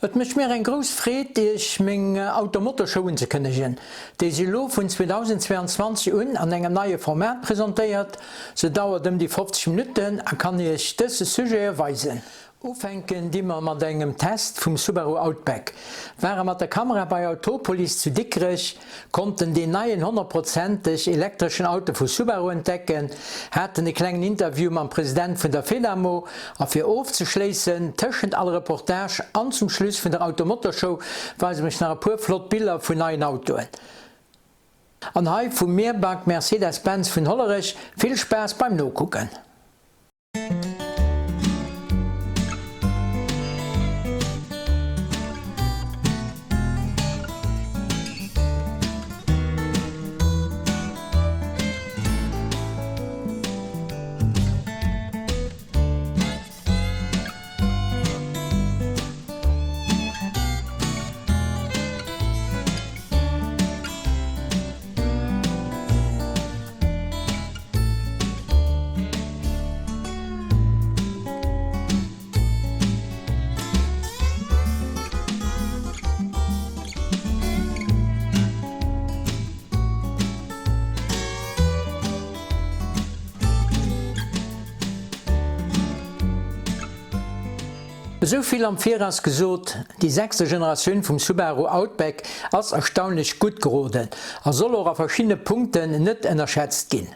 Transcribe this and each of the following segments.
Et mécht mir eng grouss Freed, Iech meng Auto-Motor-Show unzekënnegen, déi si elo vun 2022 un an engem neie Format presentéiert. Se dauert ëm déi 50 Minutten a kann Iech dës Sujete weisen. Ufänken di mer mat engem Test vum Subaru Outback. Ware mat der Kamera bei Autopolis zu Dikrech, konnten deen neien honnertprozenteg elektreschen Auto vu Subaru entdecken, haten e klengen Interview mam President vun der Fedamo a fir ofzeschléissen, tëschent all Reportage an zum Schluss vun der Auto-Motor-Show weisen ech nach e puer flott Biller vun neien Autoen. An hei vum Mirbach Mercedes-Benz vun Hollerech. Vill Spaass beim Nokucken! Esou vill am Viraus gesot, déi sechste Generatioun vum Subaru Outback ass erstaunlech gutt geroden a soll och a verschiddene Punkten net ënnerschätzt ginn.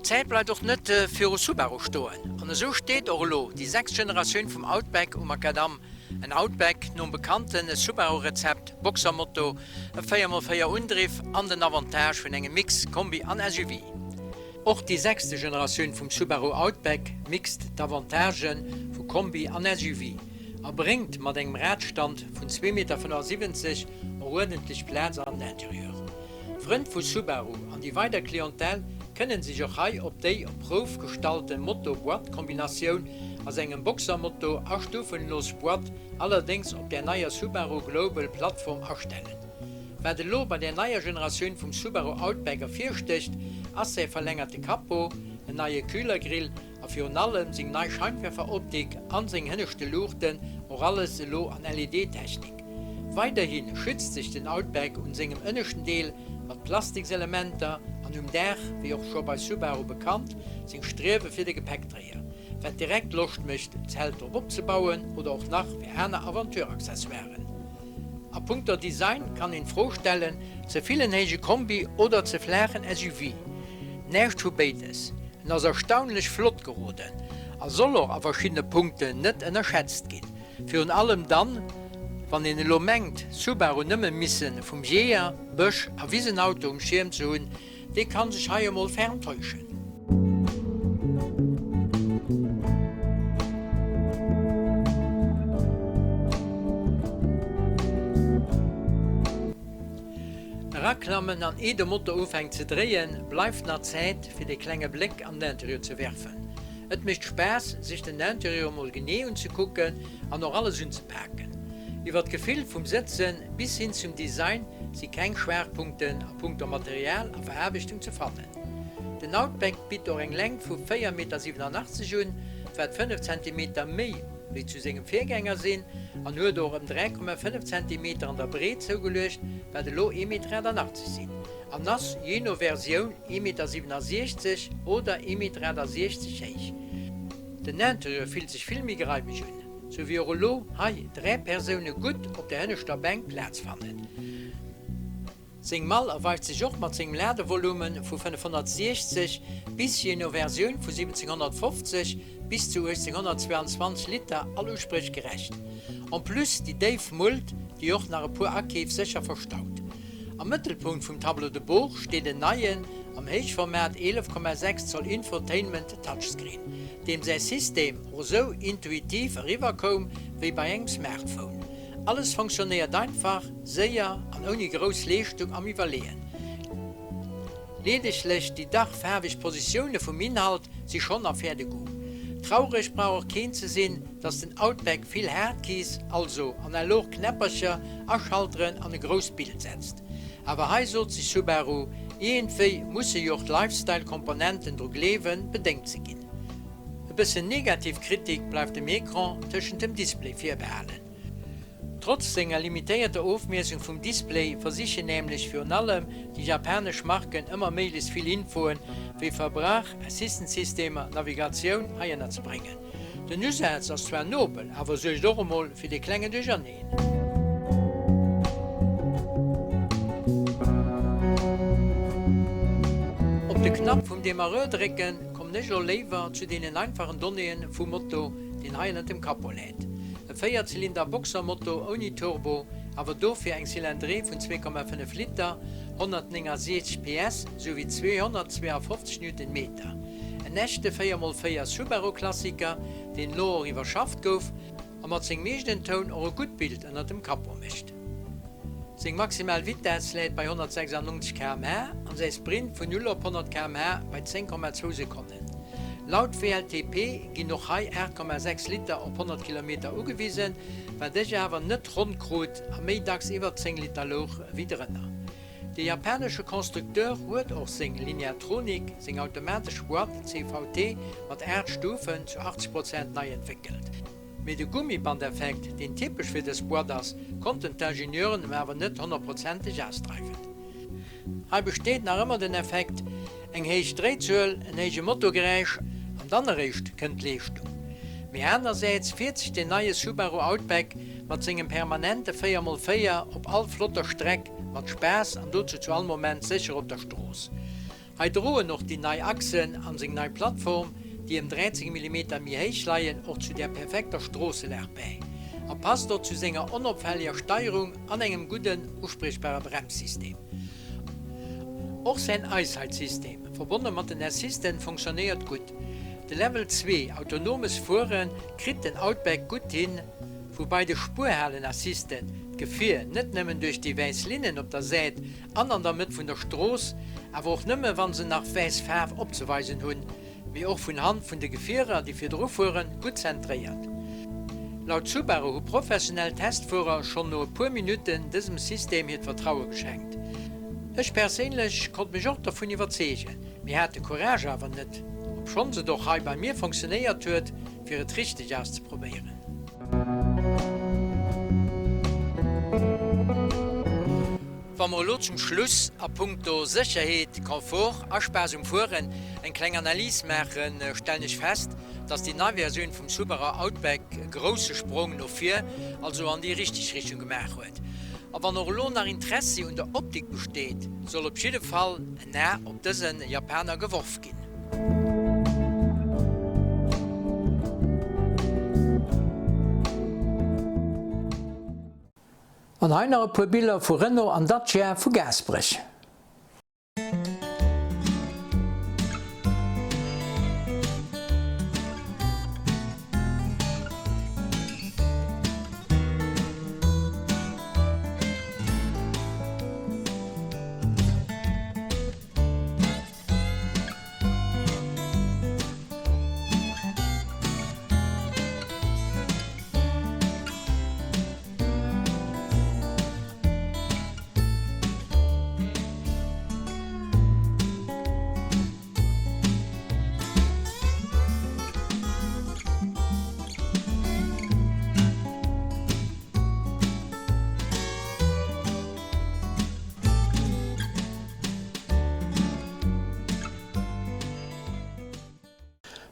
D'Zäit bleift och net viru Subaru stoen an esou steet och elo déi sechst Generatioun vum Outback um Makadam. En Outback nom bekannte Subaru-Rezept, Boxermoto, e 4 x 4 Undriff an den Avantage vun engem Mix Kombi an SUV. Och déi sechste Generatioun vum Subaru Outback mixt d'Avantagë vu Kombi an SUV a bréngt mat engem Radstand vun 2,75 Meter och uerdentlech Plaz an den Interieur. D'Frënn vu Subaru an déi weider Clientèle kënnen sech och hei op déi op Prouf gestallte Moto-Boîte-Kombinatioun a sengem Boxermoto a stufenlos Boîte allerdéngs op där neier Subaru Global Plattform astellen. Wat elo bei där neier Generatioun vum Subaru Outback ervirstécht, ass säi verlängerte Capot, en neie Kühlergrill a virun allem seng nei Scheinwerferoptik an seng hënneschte Luuchten, och alles elo an LED-Technik. Weiderhi schützt sech den Outback un sengem ënneschten Deel mat Plastikselementer an um Daach, wéi och scho bei Subaru bekannt, seng Striewe fir de Gepäckdréier, wat direkt Loscht mécht en Zelt drop opzebauen oder och nach fir aner Aventure-Accessoiren. A punkto Design kann een d'Fro stellen, ze vill en héije Kombi oder ze flaachen SUV? Näischt vu béides, en ass erstaunlech flott geroden a soll och a verschiddene Punkten net ënnerschätzt ginn. Virun allem dann, wann een elo mengt, Subaru nëmme misse vum Jeeër, Bësch a Wisenauto um Schierm ze hunn, dee kann sech hei emol ferm täuschen. Eraklammen an ee de Motor ufänkt ze dréien, bleift nach Zäit fir dee klenge Bléck an den Interieur ze werfen. Et mécht Spaass sech den Interieur emol genee unzekucken an och alles unzepaken. Iwwer d'Gefill vum Sëtzen bis hin zum Design si keng Schwaachpunkten a punkto Material a Veraarbechtung ze fannen. Den Outback bitt och eng Längt vu 4,87 Meter un, wat 5 Zentimeter méi wéi zu sengem Virgänger sinn, an huet och ëm 3,5 Zentimeter an der Breet zougeluecht, wat elo 1,88 Meter sinn, an ass jee no Versioun 1,67 Meter oder 1,68 Meter héich. Den Interieur fillt sech vill méi geräimeg un, sou wéi och elo hei 3 Persoune gutt op der hënneschter Bänk Plaz fannen. Seng Mall erweist sech och mat sengem Ladevolume vu 560 bis, jee no Versioun, vu 1750 bis zu 1822 Liter all Uspréch gerecht. En plus déi déif Mult, déi och nach e puer Akeef sécher verstaut. Am Mëttelpunkt vum Tableau de bord steet en neien, am Héichformat 11,6 Zoll Infotainment Touchscreen, deem säi System och esou intuitiv eriwwer koum wéi bei engem Smartphone. Alles fonctionnéiert einfach, séier an ouni grouss Leeschtung am Iwwerleeën. Leedeglech déi dach faarweg Positioune vum Inhalt si schonn Affaire de goût. Traureg brauch och keen ze sinn, dass den Outback vill Hardkeys, also analog Knäppercher a Schalteren an e grousst Bild setzt. Awer hei sot sech Subaru. Iergendwéi musse jo och d'Lifestyle-Komponenten dru gleewen, bedéngt ze ginn. E bëssen negativ Kritik bleift dem Ecran tëschent dem Display virbehalen. Trotz senger limitéierter Ofmiessung vum Display versichen nämlech virun allem déi japanesch Marken ëmmer méiglechst vill Infoen wéi Verbrauch, Assistance-Systemer, Navigatioun hei ënnerzebréngen. Den Usaz ass zwar nobel, awer suergt och emol fir dee klengen Duercherneen. Op de Knapp vum Demarreur drécken, kommen ech elo léiwer zu deenen einfachen Donnéeën vum Moto, deen hei ënnert dem Capot läit. E 4 Zylinder Boxermotor ouni Turbo, awer dofir eng Cylindrée vun 2,5 Liter, 169 PS souwéi 252 Newtonmeter. En echte 4x4 Subaru-Klassiker, deen elo och iwwerschafft gouf a mat sengem eegenen Toun och e gutt Bild ënnert dem Capot mécht. Seng maximal Vitess läit bei 196 km/h an säi Sprint vun 0 op 100 km/h bei 10,2 Sekonnen. Laut WLTP ginn och hei 8,6 Liter op 100 Kilometer ugewisen, wat ech awer net ronn krut a méi dacks iwwer 10 Liter louch wéi drënner. De japanesche Constructeur huet och seng Lineartronic, seng automatesch Boîte CVT mat 8 Stufen, zu 80 Prozent nei entwéckelt. Mee de Gummibandeffekt, deen typesch fir dës Boîte ass, konnten d'Ingenieuren em awer net honnertprozenteg ausdreiwen. Hei besteet nach ëmmer den Effekt, eng héich Dréizuel, en héije Motorgeräisch an dann eréischt kënnt d'Leeschtung. Mee anersäits fiert sech den neie Subaru Outback mat sengem permanente 4 x 4 op all flotter Streck mat Spaass an dozou zu all Moment sécher op der Strooss. Hei droen och déi nei Achsen an seng nei Plattform, déi ëm 13 Millimeter méi héich leien, och zu der perfekter Stroosselag bäi a passt och zu senger onopfälleger Steierung an engem gudden, uspriechbare Bremssystem. Och säin EyeSight-System, verbonne mat den Assistant, funktionéiert gutt. De Level 2, autonomes Fueren, kritt den Outback gutt hin, woubai de Spuerhalen-Assistant d'Gefier net nëmmen duerch déi wäiss Linnen op der Säit an an der Mëtt vun der Strooss, awer och nëmme wann se nach wäiss Faarf opzeweisen hunn, mee och vun Hand vun de Gefierer, déi virdru fueren, gutt zentréiert. Laut Subaru hu professionell Testfuerer schonn no e puer Minutten dësem System hiert Vertraue geschenkt. Ech perséinlech konnt mech och dovun iwwerzeegen, mee hat de Courage awer net, obschonns et och hei bei mir funktionéiert huet, fir et richteg auszeprobéieren. Wa mer elo zum Schluss a punkto Sécherheet, Confort a Spaass um Fueren eng kleng Analys maachen, stellen ech fest, dass déi nei Versioun vum Subaru Outback e grousse Sprong no vir, also an déi richteg Richtung gemaach huet. A wann och elo nach Interessi un der Optik besteet, soll op jidde Fall en A op dëse Japaner geworf ginn. An hei nach e puer Biller vu Renault an Dacia vu Gaasperech.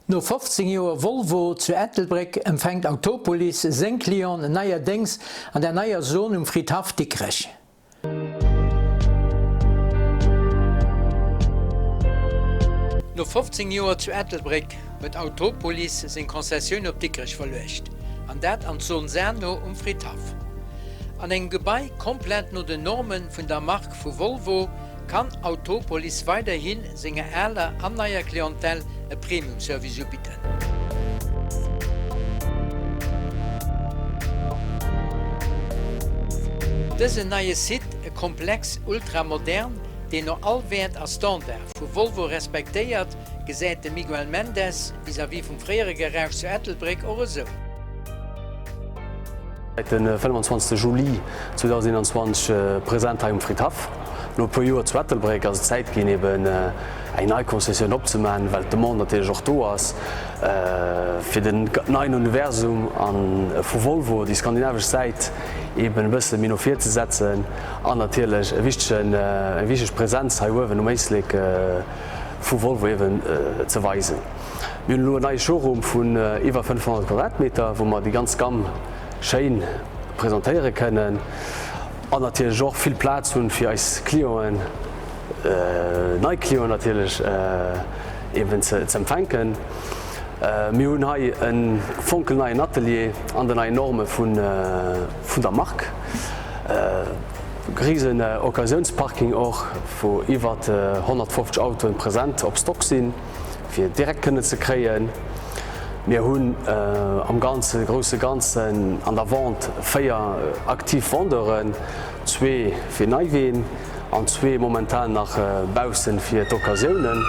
No 15 Joer Volvo zu Ettelbréck empfänkt Autopolis seng Clienten neierdéngs an der neier Zon um Fridhaff Dikrech. No 15 Joer zu Ettelbréck huet Autopolis seng Concessioun op Dikrech verluecht, an dat an d'Zon Sano um Fridhaff. An engem Gebai komplett no den Normen vun der Mark vu Volvo kann Autopolis weiderhi senger aler an neier Clientèle e Premium-Service ubidden. Dësen neie Site, e Komplex ultramodern, deen no all Wäert a Standard vu Volvo respektéiert, gesäit de Miguel Mendes vis-à-vis vum fréiere Garage zu Ettelbréck och esou. Säit de 25 Juli 2021 present hei um Fridhaff. No e puer Joer zu Ettelbréck ass et Zäit ginn eben eng nei Concessioun opzemaachen, well d'Demande natierlech och do ass fir den neien Universum an vu Volvo, déi skandinavesch Säit eben e bësse méi no vir ze setzen an natierlech e wichtegen, eng wichteg Präsenz hei uewen um Éislek vu Volvo eben ze weisen. Mir hunn elo en neie Showroom vun iwwer 500 Quadratmeter, wou mer déi ganz Gamme schéin presentéiere kënnen an natierlech och vill Plaz hunn, fir eis Clienten, nei Clienten natierlech, eben ze empfänken. Mir hunn hei e fonkelneien Atelier an den neien Norme vun der Mark. Risen Occasiounsparking och, wou iwwert 150 Autoen present op Stock sinn, fir direkt kënnen ze kréien. Mir hunn am ganze grousse Ganzen an der Vente 4 aktiv Vendeuren, zwee fir Neiween an zwee momentan nach baussen fir d'Occasiounen.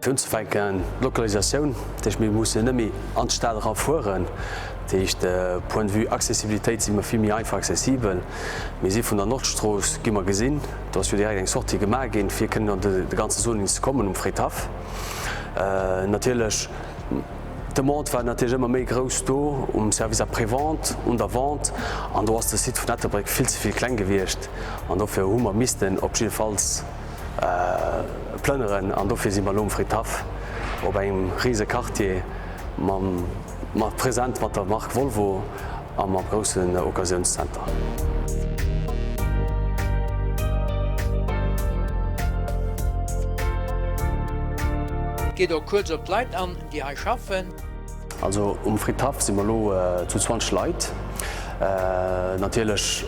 Fir unzefänken, d'Lokalisatioun, dat heescht mir mussen net méi an d'Stad era fueren, dat heescht point de vue Accessibilitéit si mer vill méi einfach accessibel. Mir si vun der Nordstrooss gi mer gesinn, do ass jo direkt eng Sortie gemaach ginn, fir kënnen an de ganze Zoning ze kommen um Fréithaff. Natierlech, d'Demande war natierlech ëmmer méi grouss do um Service après-vente, un der Vente, an do ass de Site vun Ettelbréck vill ze vill kleng gewiescht an dofir hu mer missten op jiddefalls plënneren an dofir si mer elo um Fréithaff op engem rise Quartier mam present mat der Mark Volvo. A mam groussen Occasiounszenter. Geet och kuerz op d'Leit an, déi hei schaffen. Also um Fridhaff si mer elo zu 20 Leit. Natierlech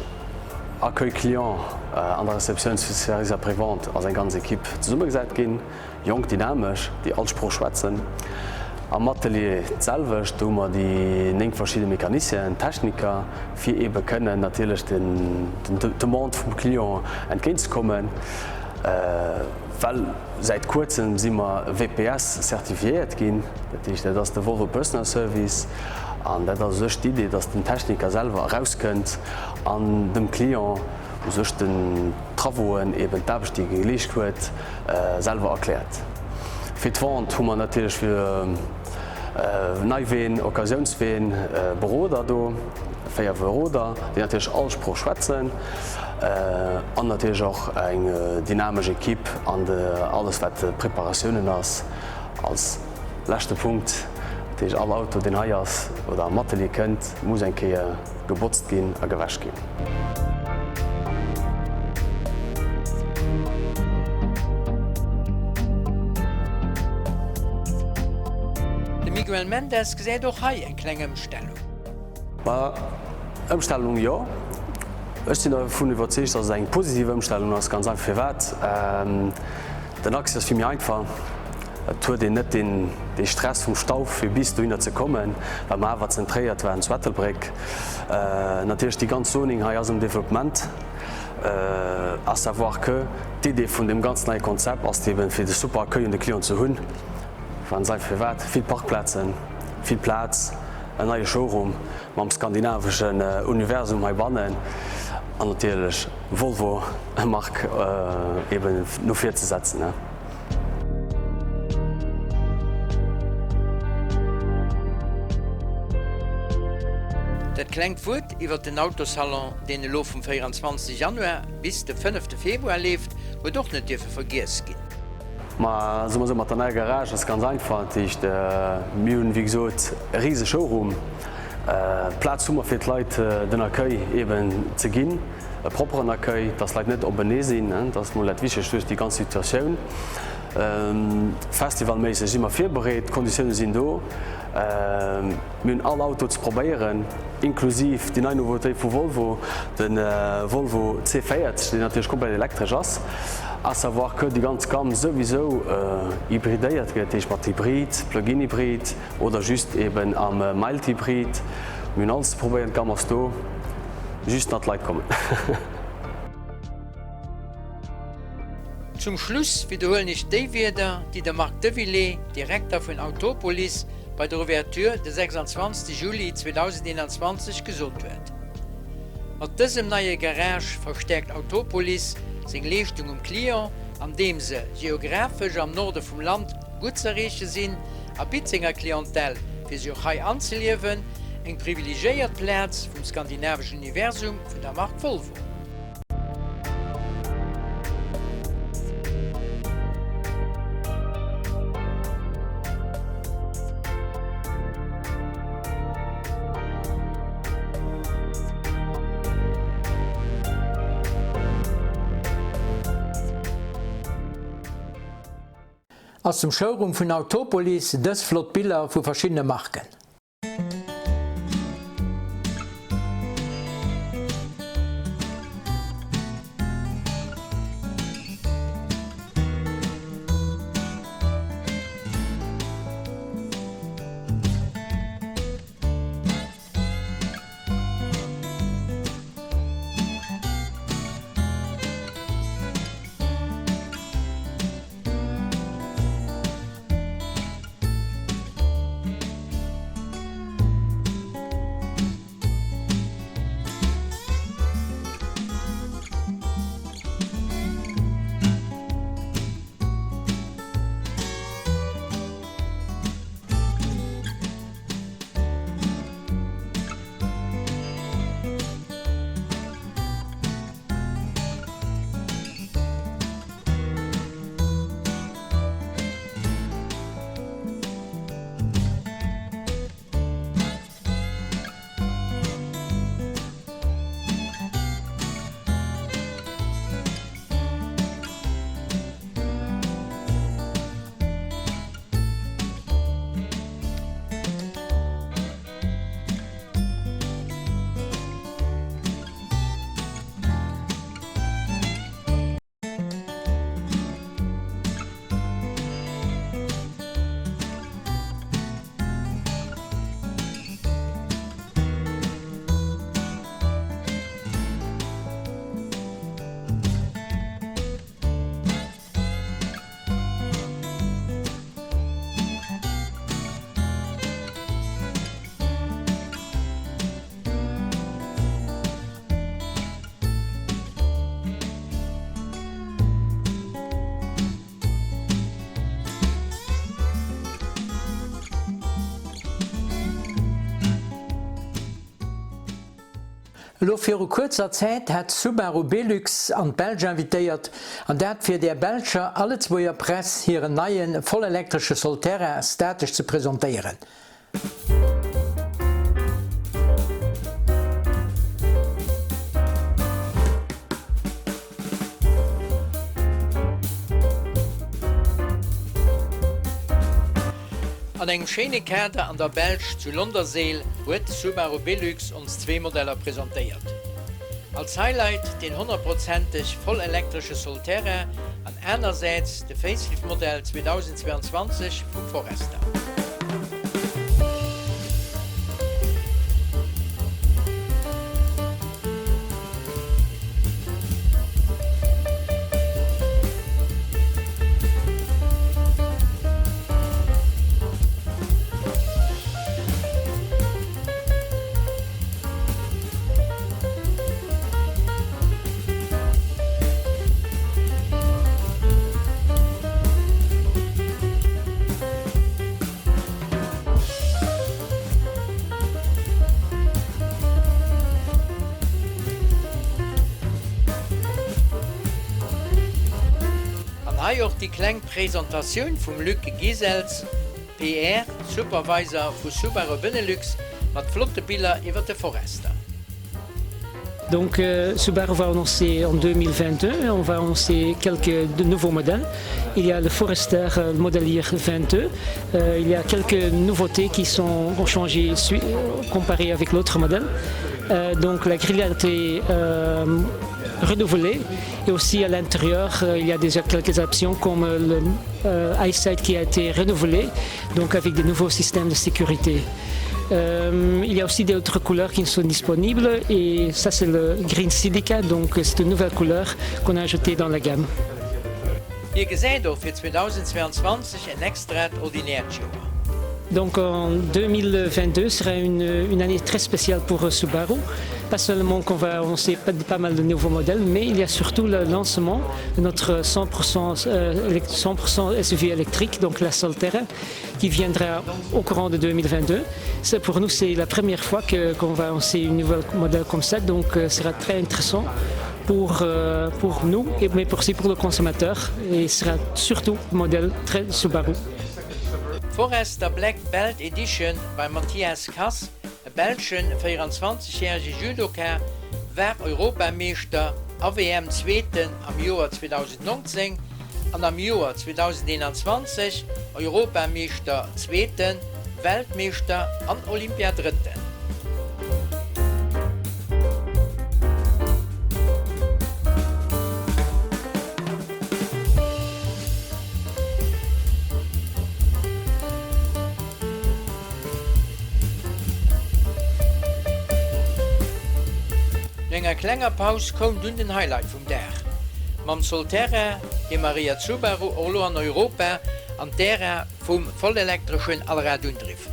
Accueil Client an der Receptioun, Service après-vente ass eng ganz Equipe zesummegesat ginn. Jonk, dynamesch, déi all Sprooch schwätzen. Am Atelier d'selwecht, do hu mer déi 9 verschidde Mecanicienen, Techniker, fir eebe kënnen natierlech den Demandë vum Client entgéintzekommen. Well säit kuerzem si mer VPS certifiéiert ginn, dat heescht dat ass de Volvo Personal Service an dat ass u sech d'Idee, datt den Techniker selwer erauskënnt an dem Client u sech den Travauxen, eben d'Aarbecht déi e geleescht huet, selwer erkläert. Fir d'Vente hu mer natierlech fir Neiween, Occasiounsween Beroder do, 4 Beroder, déi natierlech all Sprooch schwätzen an natierlech och eng dynamesch Equipe an alles wat Preparatiounen ass. Als leschte Punkt, dat heescht all Auto deen hei ass oder am Atelier kënnt, muss eng Kéier gebotzt ginn a gewäsch ginn. De Miguel Mendes gesäit och hei eng kleng Ëmstellung. Ma Ëmstellung jo. Ech sinn dervun iwwerzeegt, datt et eng positiv Ëmstellung ass. Ganz einfach firwat? Den Accès ass vill méi einfach. Et huet een net deen dee Stress vum Stau fir bis dohinner ze kommen, well mer awer zentréiert waren zu Ettelbréck. Natierlech déi ganz Zoning hei ass am Développement, à savoir que d'Idee vun deem ganz neie Konzept ass eben fir de super Accueil un de Client ze hunn. Ganz einfach firwat? Vill Parkplazen, vill Plaz, en neie Showroom mam skandinaveschen Universum heibannen an natierlech Volvo Mark eben no vir ze setzen. Dat klengt Wuert iwwert den Autosalon, deen elo vum 24 Januar bis de 5 Februar leeft, huet och net dierfe vergiess ginn. Ma soe mer esou, mat der neier Garage ass ganz einfach. Dat heescht, mir hunn, wéi gesot, e rise Showroom. Plaz hu mer fir d'Leit den Accueil eben ze ginn, e propperen Accueil, dass d'Leit net openee sinn, dat ass mol dat Wichtegst duerch déi ganz Situatioun. Festivalméisseg si mer virbereet, d'Konditioune sinn do. Mir hunn all Auto ze probéieren, inklusiv déi nei Nouveautéit vu Volvo, de Volvo C40, deen natierlech komplett elektresch ass, à savoir que déi ganz Gamme souwisou hybridéiert gëtt, dat heescht mat Hybrid, Plug-in Hybrid oder just eben am Mild Hybrid. Mir hunn alles ze probéieren, d'Gamme ass do, just nach d'Leit kommen. Zum Schluss widderhuelen ech déi Wierder, déi de Marc Devillé, Direkter vun Autopolis, bei der Ouverture de 26 Juli 2021 gesot huet. Mat dësem neie Garage verstäerkt Autopolis seng Leeschtung um Client, andeem se geographesch am Norde vum Land gutt z'erreeche sinn a bitt senger Clientèle, fir se och hei anzeliewen, eng privilegiéiert Plaz vum skandinaveschen Universum vun der Mark Volvo. Aus dem Showroom vun Autopolis dës flott Biller vu verschiddene Marken. Elo viru kuerzer Zäit hat Subaru Belux an d'Belsch invitéiert, an dat fir där belscher a Lëtzebuerger Press hiren neie vollelektresche Solterra statesch ze presentéieren. An engem schéine Kader an der Belsch zu Londerzeel huet Subaru Belux ons zwee Modeller presentéiert. Als Highlight deen honnertprozenteg vollelektresche Solterra an anersäits de Facelift-Modell 2022 vum Forester. An hei och déi kleng Presentatioun vum Luc Gisels, PR Supervisor vu Subaru Benelux. Mat flotte Biller iwwer de Forester. Donc euh, Subaru va annoncer en 2022 on va annoncer quelques de nouveaux modèles. Il y a le Forester euh, le modèle IR 22. Euh, il y a quelques nouveautés qui sont ont changé euh, comparé avec l'autre modèle. Euh, donc la grille a été euh, renouvelée et aussi à l'intérieur euh, il y a déjà quelques options comme euh, le euh, eyesight qui a été renouvelé donc avec des nouveaux systèmes de sécurité. Euh, il y a aussi d'autres couleurs qui sont disponibles et ça c'est le Green Silica donc c'est une nouvelle couleur qu'on a ajoutée dans la gamme. Hie gesäit och fir 2022 en extraat ordinäert Joer. Donc en 2022 sera une, une année très spéciale pour Subaru. Pas seulement qu'on va annoncer pas, pas mal de nouveaux modèles, mais il y a surtout le lancement de notre 100% 100 SUV électrique, donc la Solterra, qui viendra au courant de 2022. C'est pour nous c'est la première fois que qu'on va lancer une nouvelle modèle comme ça, donc euh, sera très intéressant pour, euh, pour nous et mais aussi pour le consommateur et sera surtout modèle très Subaru. Forester Black Belt Edition beim Mathias Kass, e belschen 24 järege Judoka, war Europameeschter a WM Zweeten am Joer 2019 an am Joer 2021 Europameeschter Zweeten, Weltmeeschter an Olympiadrëtten. No enger klenger Paus koum dunn den Highlight vum Dag. Mam Solterra, dee Maria Subaru och elo an Europa an d'Ära vum vollelektreschen Allradundriff.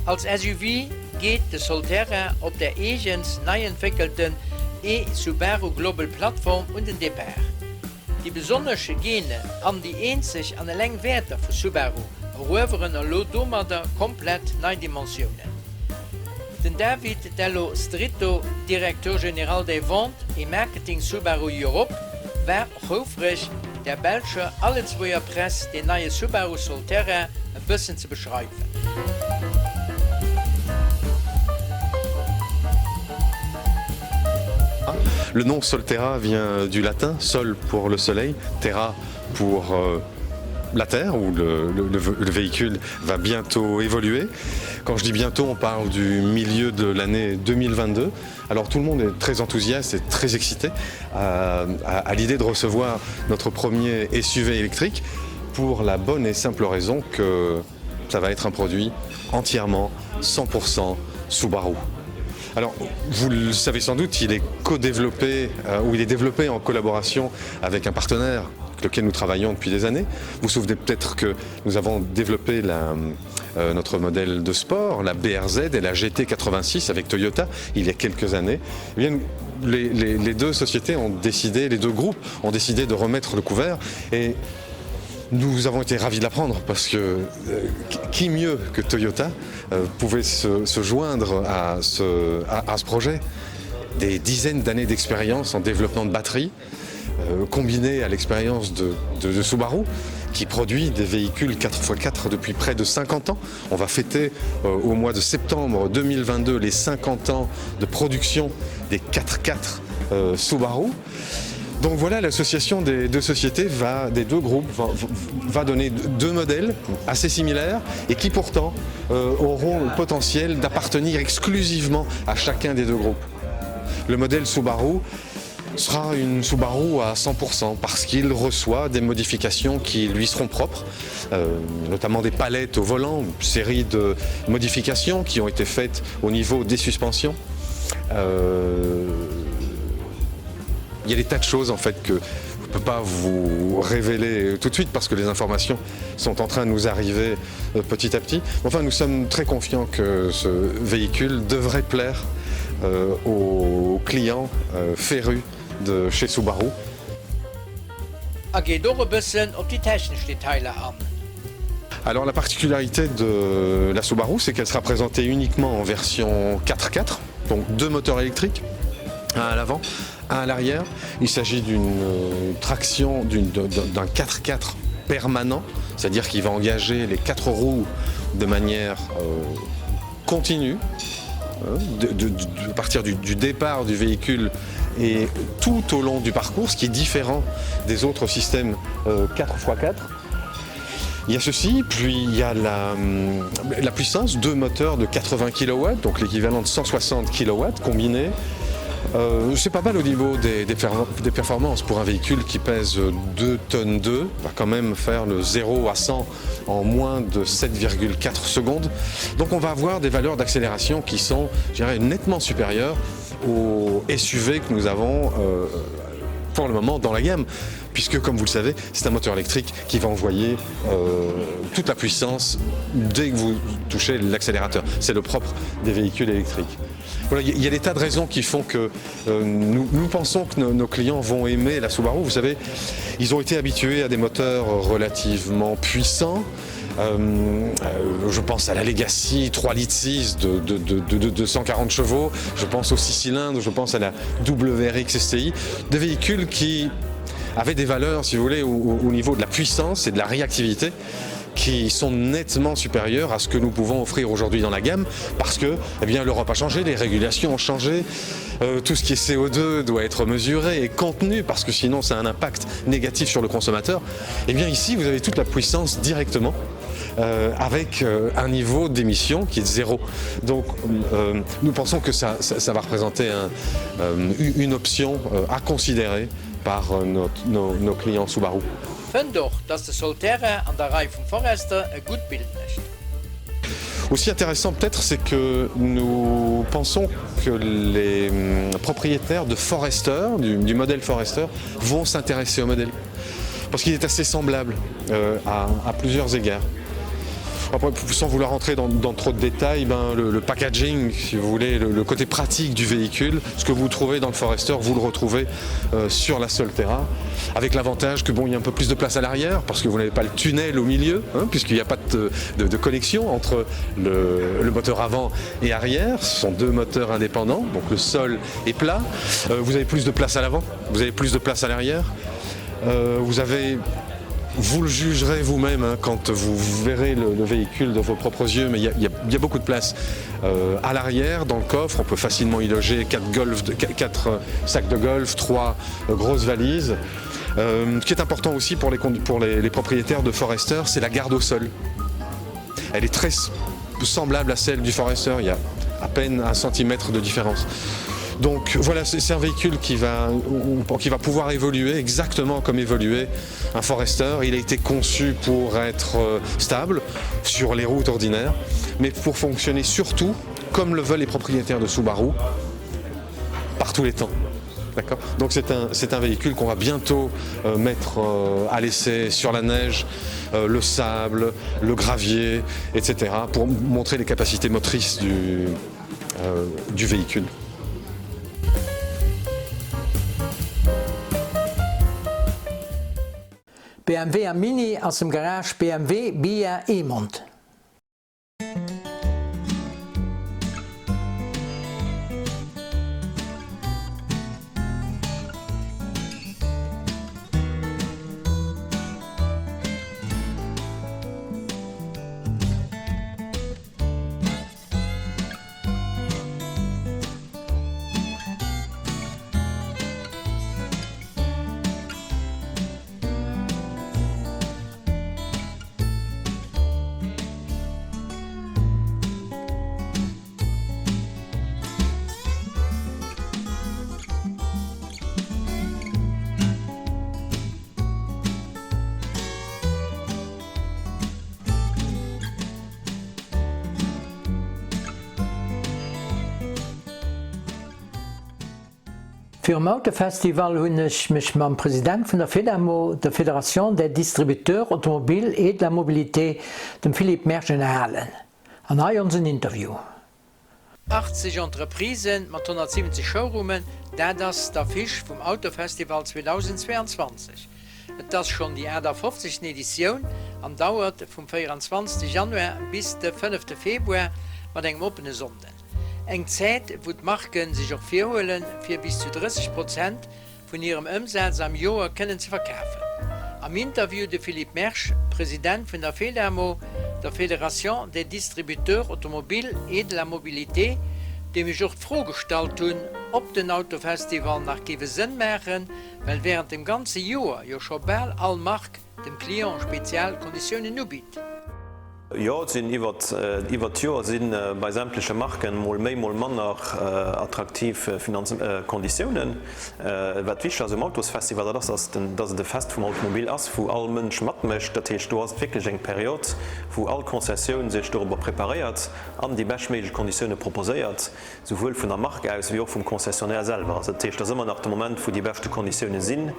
Als SUV geet de Solterra op der eegens nei entwéckelten e-Subaru Global Plattform un den Depart. Déi besonnesch Gene an déi eenzeg an eleng Wäerter vu Subaru erueweren elo domadder komplett nei Dimensiounen. Den David Dello Stritto, Directeur Général des Ventes et Marketing Subaru Europe, war och houfreg, der belscher a Lëtzebuerger Press deen neie Subaru Solterra e bëssen ze beschreiwen. Le nom Solterra vient du latin sol pour le soleil, terra pour euh, la terre où le, le, le véhicule va bientôt évoluer. Quand je dis bientôt, on parle du milieu de l'année 2022. Alors tout le monde est très enthousiaste et très excité à, à, à l'idée de recevoir notre premier SUV électrique pour la bonne et simple raison que ça va être un produit entièrement 100% Subaru. Alors vous le savez sans doute, il est co-développé euh, ou il est développé en collaboration avec un partenaire lequel nous travaillons depuis des années. Vous vous souvenez peut-être que nous avons développé la, euh, notre modèle de sport, la BRZ et la GT86 avec Toyota il y a quelques années. Eh bien, les, les, les deux sociétés ont décidé, les deux groupes ont décidé de remettre le couvert et nous avons été ravis de l'apprendre parce que euh, qui mieux que Toyota euh, pouvait se, se joindre à ce, à, à ce projet des dizaines d'années d'expérience en développement de batteries euh, combiné à l'expérience de, de, de Subaru qui produit des véhicules 4x4 depuis près de 50 ans. On va fêter euh, au mois de septembre 2022 les 50 ans de production des 4x4 euh, Subaru. Donc voilà l'association des deux sociétés va des deux groupes va, va donner deux modèles assez similaires et qui pourtant euh, auront le potentiel d'appartenir exclusivement à chacun des deux groupes. Le modèle Subaru sera une Subaru à 100% parce qu'il reçoit des modifications qui lui seront propres, euh, notamment des palettes au volant, une série de modifications qui ont été faites au niveau des suspensions. Euh, il y a des tas de choses en fait que je ne peux pas vous révéler tout de suite parce que les informations sont en train de nous arriver euh, petit à petit. Enfin nous sommes très confiants que ce véhicule devrait plaire euh, aux clients euh, férus de chez Subaru. A geet och e bëssen op déi technesch Detailer an. Alors la particularité de la Subaru, c'est qu'elle sera présentée uniquement en version 4x4, donc deux moteurs électriques, un à l'avant, un à l'arrière. Il s'agit d'une euh, traction d'un 4x4 permanent, c'est-à-dire qu'il va engager les quatre roues de manière euh, continue. hein, de, de, de, à partir du, du départ du véhicule et tout au long du parcours, ce qui est différent des autres systèmes euh, 4x4. Il y a ceci, puis il y a la, la puissance, deux moteurs de 80 kW, donc l'équivalent de 160 kW combinés. Euh, c'est pas mal au niveau des, des, des performances pour un véhicule qui pèse 2 tonnes 2, va quand même faire le 0 à 100 en moins de 7,4 secondes. Donc on va avoir des valeurs d'accélération qui sont je dirais, nettement supérieures au SUV que nous avons euh, pour le moment dans la gamme puisque comme vous le savez c'est un moteur électrique qui va envoyer euh, toute la puissance dès que vous touchez l'accélérateur. C'est le propre des véhicules électriques. Voilà, il y a des tas de raisons qui font que euh, nous, nous pensons que nos, nos clients vont aimer la Subaru. Vous savez, ils ont été habitués à des moteurs relativement puissants. Euh, euh, je pense à la Legacy 3 litres 6 de, de, de, de, de 240 chevaux, je pense aux 6 cylindres, je pense à la WRX STI, des véhicules qui avaient des valeurs, si vous voulez, au, au niveau de la puissance et de la réactivité qui sont nettement supérieures à ce que nous pouvons offrir aujourd'hui dans la gamme parce que eh bien l'Europe a changé, les régulations ont changé, euh, tout ce qui est CO2 doit être mesuré et contenu parce que sinon ça a un impact négatif sur le consommateur. Et eh bien ici vous avez toute la puissance directement euh, avec euh, un niveau d'émission qui est de zéro. Donc euh, nous pensons que ça, ça, ça va représenter un, euh, une option euh, à considérer par euh, nos, nos, nos clients Subaru. Fënnt och, dass de Solterra an der Rei vum Forester e gutt Bild mécht. Aussi intéressant peut-être, c'est que nous pensons que les propriétaires de Forester, du, du modèle Forester, vont s'intéresser au modèle parce qu'il est assez semblable euh, à, à plusieurs égards. Après, sans vouloir entrer dans, dans trop de détails, ben, le, le packaging, si vous voulez, le, le côté pratique du véhicule, ce que vous trouvez dans le Forester, vous le retrouvez euh, sur la Solterra, avec l'avantage que bon, il y a un peu plus de place à l'arrière, parce que vous n'avez pas le tunnel au milieu, hein, puisqu'il n'y a pas de, de, de connexion entre le, le moteur avant et arrière. Ce sont deux moteurs indépendants, donc le sol est plat. Euh, vous avez plus de place à l'avant, vous avez plus de place à l'arrière. Euh, vous avez vous le jugerez vous-même quand vous verrez le, le véhicule de vos propres yeux, mais il y, y, y a beaucoup de place euh, à l'arrière dans le coffre. On peut facilement y loger quatre, golf, quatre euh, sacs de golf, trois euh, grosses valises. Euh, ce qui est important aussi pour les, pour les, les propriétaires de Forester, c'est la garde au sol. Elle est très semblable à celle du Forester, il y a à peine un centimètre de différence. Donc voilà, c'est un véhicule qui va, qui va pouvoir évoluer exactement comme évoluer un Forester. Il a été conçu pour être euh, stable sur les routes ordinaires, mais pour fonctionner surtout comme le veulent les propriétaires de Subaru par tous les temps. D'accord Donc c'est un, un véhicule qu'on va bientôt euh, mettre euh, à l'essai sur la neige, euh, le sable, le gravier, etc. pour montrer les capacités motrices du, euh, du véhicule. BMW a Mini aus dem Garage BMW Bia Emont. Virum Autofestival hunn ech mech mam President vun der Fedamo, der Fédération des Distributeurs Automobiles et de la Mobilité, dem Philippe Mersch ënnerhalen. An hei onsen Interview. 80 Entreprisen mat 170 Showroomen, dat ass d'Affiche vum Autofestival 2022. Et ass schonn déi 58. Editioun an dauert vum 24. Januar bis de 5. Februar mat engem oppene Sonnden. Eng Zäit, wou d'Marke sech och virhuelen, fir bis zu 30 Prozent vun hirem Ëmsaz am Joer kënnen ze verkafen. Am Interview de Philippe Mersch, President vun der Fedamo, der Fédération des distributeurs automobiles et de la mobilité. Deem ech och d'Fro gestallt hunn, ob den Autofestival nach géif e Sënn maachen, well wärend dem ganze Joer jo scho bal all Mark dem Client spezial Konditiounen ubitt. Jo, et sinn iwwert iwwert d'Joer si bei sämtleche Marken mol méi, mol manner attraktiv Konditiounen. Wat wichteg ass um Autosfestival, dat ass, dass et e Fest vum Automobil ass, wou all Mënsch matmécht. Dat heescht, do ass et wierklech eng Period, wou all Concessioun sech dorobber preparéiert an déi beschtméiglech Konditioune proposéiert, souwuel vun der Mark aus wéi och vum Concessionnaire selwer. Also dat heescht, et ass ëmmer nach de Moment, wou déi beschte Konditioune sinn,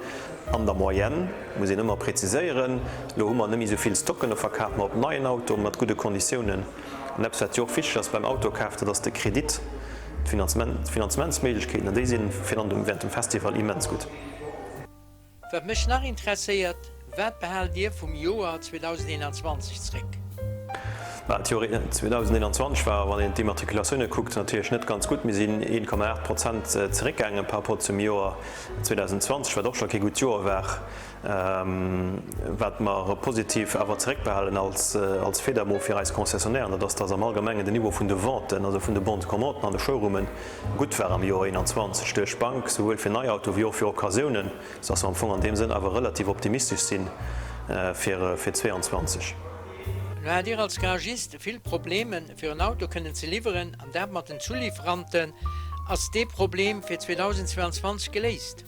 an der Moyenne, muss een ëmmer präziséieren. Elo hu mer net méi esou vill Stocken, elo verkafe mer op neien Auto mat gudde Konditiounen. An eppes, wat jo och wichteg ass beim Autokaf, dat ass de Kredit, d'Finanzementsméiglechkeeten, an déi si virun allem während dem Festival immens gutt. Wat mech nach interesséiert, Wat behaalt Dir vum Joer 2021 zréck? Bah, d'Joer 2021 war, wann een d'Immatrikulatioune kuckt, natierlech net ganz gutt. Mir sinn 1,8 Prozent zeréckgaange par rapport zum Joer 2020, wat och scho kee gutt Joer war. Wat mer positiv awer zeréckbehalen als Fedamo fir eis Concessionnairen, dat ass, dass am Allgemengen den Niveau vun de Venten, also vun de Bons de commande an de Showroomen, gutt war am Joer 21 duerch d'Bank, souwuel fir Neiautoe wéi och fir Occasiounen, soudass mer am Fong an deem Sënn awer relativ optimistesch si fir 22. Elo hat Dir als Garagist vill Probleme fir en Auto kënnen ze liwweren, an dat mat den Zulieferanten. Ass dee Problem fir 2022 geléist?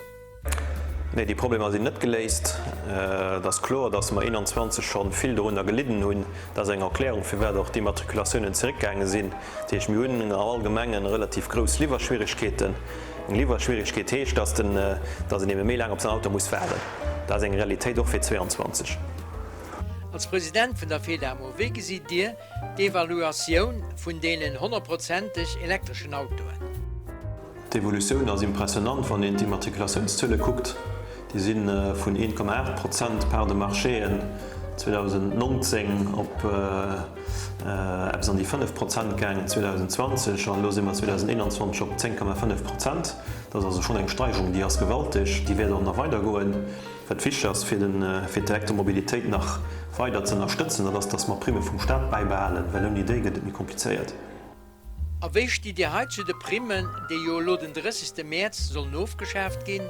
Nee, déi Problemer sinn net geléist. Et ass kloer, datt mer 21 scho vill dorunner gelidden hunn. Dat ass eng Erklärung, firwat och d'Immatrikulatiounen zeréckgaange sinn. Dat heescht, mir hunn am Allgemengen relativ grouss Liwwerschwierigkeeten. Eng Liwwerschwierigkeet heescht, datt den, datt een ebe méi laang op säin Auto muss waarden. Dat ass eng Realitéit och fir 22. Als President vun der FEDAMO, wéi gesitt Dir d'Evaluatioun vun deenen honnertprozenteg elektreschen Autoen? D'Evolutioun ass impressionant, wann een d'Immatrikulatiounszuele kuckt. Déi si vun 1,8 Prozent Part de marchéen 2019 op eppes an déi 5 Prozent gaangen 2020 an elo si mer 2021 op 10,5 Prozent. Dat ass also schonn eng Steigerung, déi ass gewalteg, déi wäert och nach weidergoen. Wat wichteg ass, fir d'Elektromobilitéit nach weider ze ënnerstëtzen, dat ass, datt mer d'Primme vum Staat bäibehalen, well ouni déi gëtt et méi komplizéiert. A wéi stitt Dir hei zu de Primmen, déi jo elo den 30. Mäerz sollen ofgeschaaft ginn?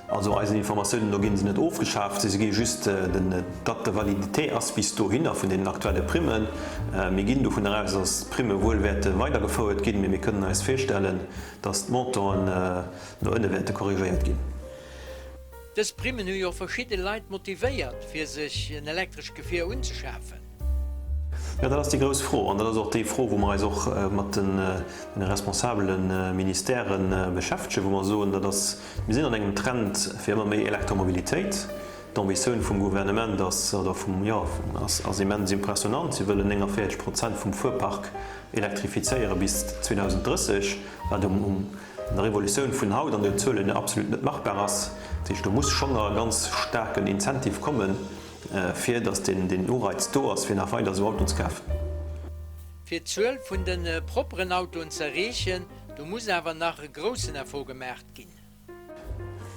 Also eisen Informatiounen no ginn se net ofgeschaaft, se gi just, den Date de validité ass bis dohinner vun deenen aktuelle Primmen. Mir ginn dovun eraus, dass d'Primme wuel wäerte weidergefouert ginn, mee mir kënnen eis virstellen, dass d'Montanten no ënne wäerte korrigéiert ginn. Dës Primmen hu jo verschidde Leit motivéiert, fir sech en elektrescht Gefier unzeschafen. Jo, dat ass déi grouss Fro. An dat ass och déi Fro, wou mer eis och mat de responsabele Ministèrë beschäftegen, wou mer soen, dat ass, mir sinn an engem Trend fir ëmmer méi Elektromobilitéit. D'Ambitioun vum Gouvernement ass, oder vum, jo, ass immens impressionnant. Si wëllen 49 Prozent vum Fuerpark elektrifizéiere bis 2030, wat um An der Revolutioun vun haut an den Zuelen absolut net machbar ass. Dat heescht, do muss schonn nach e ganz staarken Incentive kommen, fir datt deen Ureiz do ass, fir nach weider esou Autoen ze kafen. Fir d'Zuel vun de propperen Autoen ze erreechen, do muss awer nach e groussen Effort gemaacht ginn.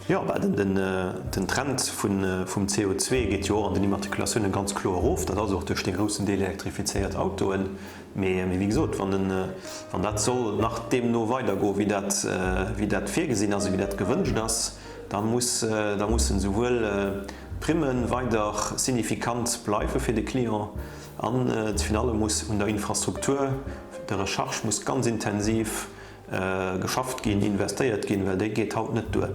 Jo, well den Trend vum CO2 geet jo och an den Immatrikulatiounen ganz kloer erof. Dat ass och duerch dee groussen Deel elektrifizéiert Autoen. Mee wéi gesot, wann dat soll nach deemno weidergoen, wéi dat, wéi dat virgesinn ass a wéi dat gewënscht ass, da muss, da mussen esouwuel d'Primme weider signifikant bleiwe fir de Client an virun allem muss un der Infrastruktur de recharge muss ganz intensiv geschafft ginn, investéiert ginn, well déi geet haut net duer.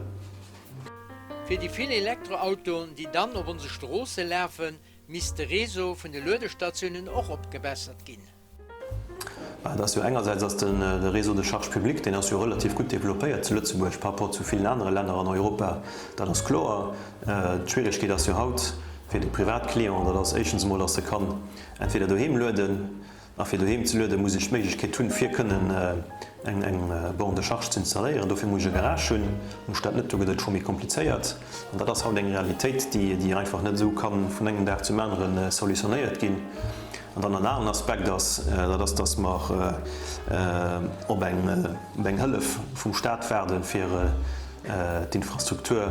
Fir déi vill Elektroautoen, déi dann op onse Stroosse lafen, misst de Réseau vun de Luedestatiounen och opgebessert ginn. Et ass jo engersäits ass de Réseau de charge publique, deen ass jo relativ gutt développéiert zu Lëtzebuerg par rapport zu villen anere Länner an Europa, dat ass kloer. D'Schwieregkeet ass jo haut fir de Privatclient, dat ass éischtens emol, datt e kann entweder doheem lueden, A fir doheem ze lueden, muss ech d'Méiglechkeet hunn, fir kënnen eng Borne de charge ze installéieren. Dofir muss ech e Garage hunn. Hunn ech dat net, do gëtt et scho méi komplizéiert. An dat ass haut eng Realitéit, déi einfach net esou ka vun engem Dag zum anere solutionéiert ginn. An dann en aneren Aspekt ass, dat ass, dass mer op eng Hëllef vum Stat waarden, fir. d'Infrastruktur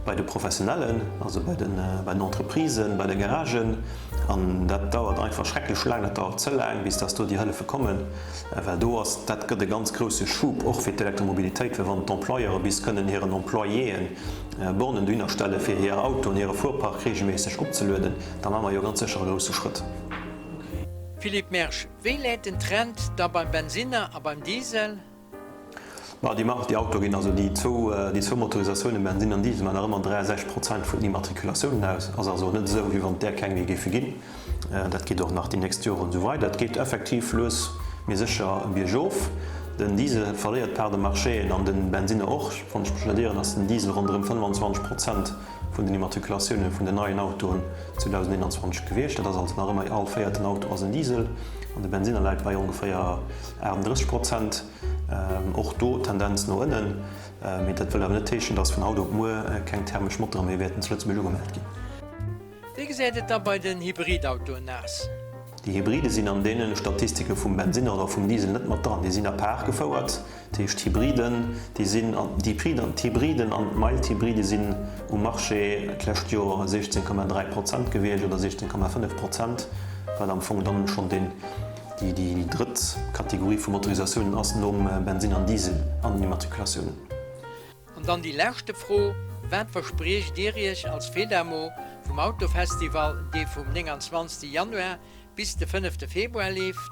bei de Professionellen, also bei den Entreprisen, bei de Garagen. An dat dauert einfach schrecklech laang, dat dauert ze laang, bis dass do déi Hëllefe kommen, well do ass, dat gëtt e ganz grousse Schub och fir d'Elektromobilitéit, well wann d'Employeure bis kënnen hiren Employéeën Bornen dohinner stelle fir hir Autoen, hire Fuerpark reegelméisseg opzelueden, da maache mer jo ganz sécher e grousse Schrëtt. Philippe Mersch, Wéi läit den Trend da beim Bensinner a beim Diesel? Ma déi Mark, déi Autoe ginn, also déi zwou, déi zwou Motorisatiounen, Bensin an Diesel, maachen nach ëmmer 63 Prozent vun den Immatrikulatiounen aus. Ass also net esou, wéi wann et där keng méi géife ginn. Dat geet och nach déi nächst Joren esou weider. Et geet effektiv lues mee sécher biergof. Den Diesel verléiert Part de marchéen an de Bensinner och. Wann ech mech net ieren, ass den Diesel ronderëm 25 Prozent vun den Immatrikulatiounen vun den neien Autoen 2021 gewiescht. Dat ass also nach ëmmer all véierten Auto ass en Diesel an de Bensinner läit bei ongeféier 38 Prozent. Och do Tendenz no ënnen, mee dat wëll awer net heeschen, dass vun haut op muer keng thermesch Motoren méi wäerten zu Lëtzebuerg ugemellt ginn. Wéi gesäit et da bei den Hybridautoen aus? Déi Hybride sinn an deene Statistike vum Bensinner oder vum Diesel net mat dran, déi sinn à part gefouert. Dat heescht d'Hybriden, déi sinn an, d'Hybriden an d'Mild-Hybride sinn um Marché d'lescht Joer 16,3 Prozent gewiescht oder 16,5 Prozent, wat am Fong dann schonn deen Déi drëtt Kategorie vu Motorisatiounen ass nom Bensin an Diesel an den Immatrikulatiounen. An dann déi leschte Fro, Wat verspriecht Dir Iech als Fedamo vum Autofestival, dee vum 29 Januar bis de 5 Februar leeft?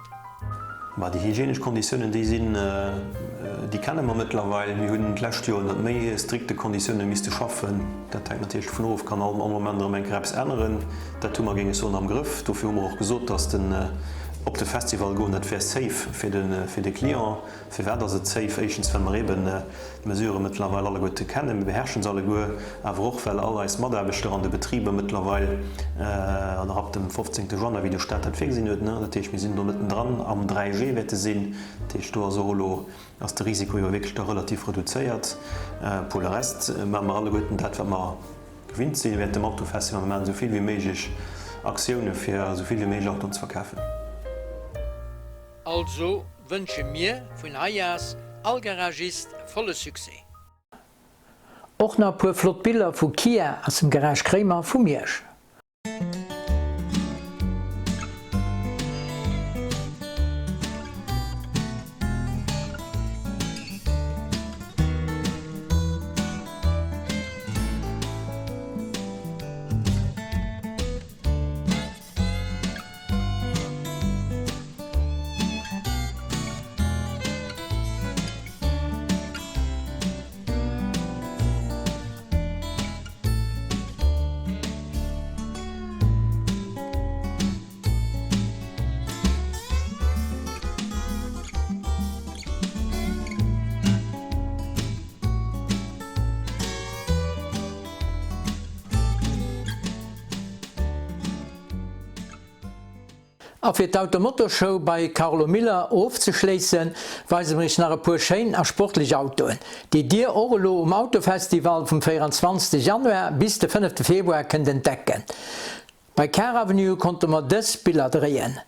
Ma déi hygienesch Konditiounen, déi sinn, déi kenne mer mëttlerweil. Mir hunn d'lescht Joer ënnert méi strikte Konditioune misste schaffen. Dat hänkt natierlech dovun of, kann all Moment erëm eng Kéier eppes änneren. Dat hu mer, géing ech soen, am Grëff. Dofir hu mer och gesot, dass den op de Festival goen, dat wär safe fir de fir de Client. Firwat ass et safe? Éischtens, well mer eeben d'Mesurë mëttlerweil alleguerte kennen, mir beherrschen se alleguer, awer och, well all eis Mataarbechter an de Betriber mëttlerweil, oder ab dem 15. Januar, wéi de Staat dat virgesinn huet, ne, dat heescht, mir sinn do mëttendran am 3G wäerte sinn, dat heescht, do ass och elo, ass de Risiko jo wierklech da relativ reduzéiert. Pour le reste maache mer alleguerten dat, wat mer Gewinnt sinn während dem Autofestival. Mir maachen esou vill wéi méiglech Aktioune fir esou vill wéi méiglech Autoen ze verkafen. Also wënsche mir vun hei aus all Garagist volle Succès. Och nach puer flott Biller vu Kia aus dem Garage Kréimer vu Miersch. A fir d'Automotorshow bei Carlo Miller ofzeschléissen, weise mir iech nach e puer schéin a sportlech Autoen, déi dir och elo um Autofestival vum 24 Januar bis de 5 Februar kënnt entdecken. Bei Car Avenue konnte mer dës Biller dréien.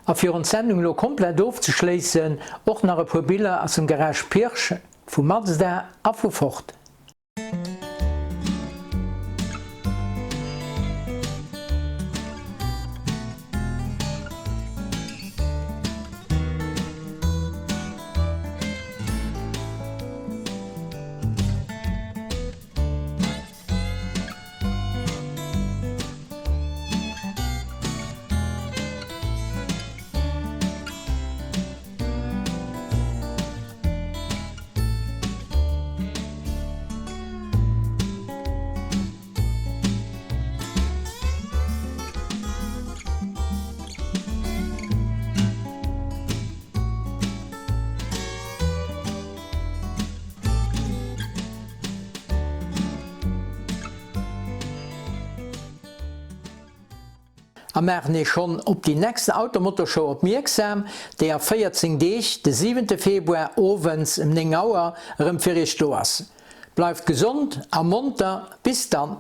A fir ons Sendung elo komplett ofzeschléissen, och nach e puer Biller aus dem Garage Pirsch, vu Mazda a vu Ford. A maachen Iech schonn op déi nächsten Automotorshow opmierksam, déi a 14 Deeg, de siwente Februar owends em 9 Auer, erëm fir Iech do ass. Bleift gesond a monter, bis dann!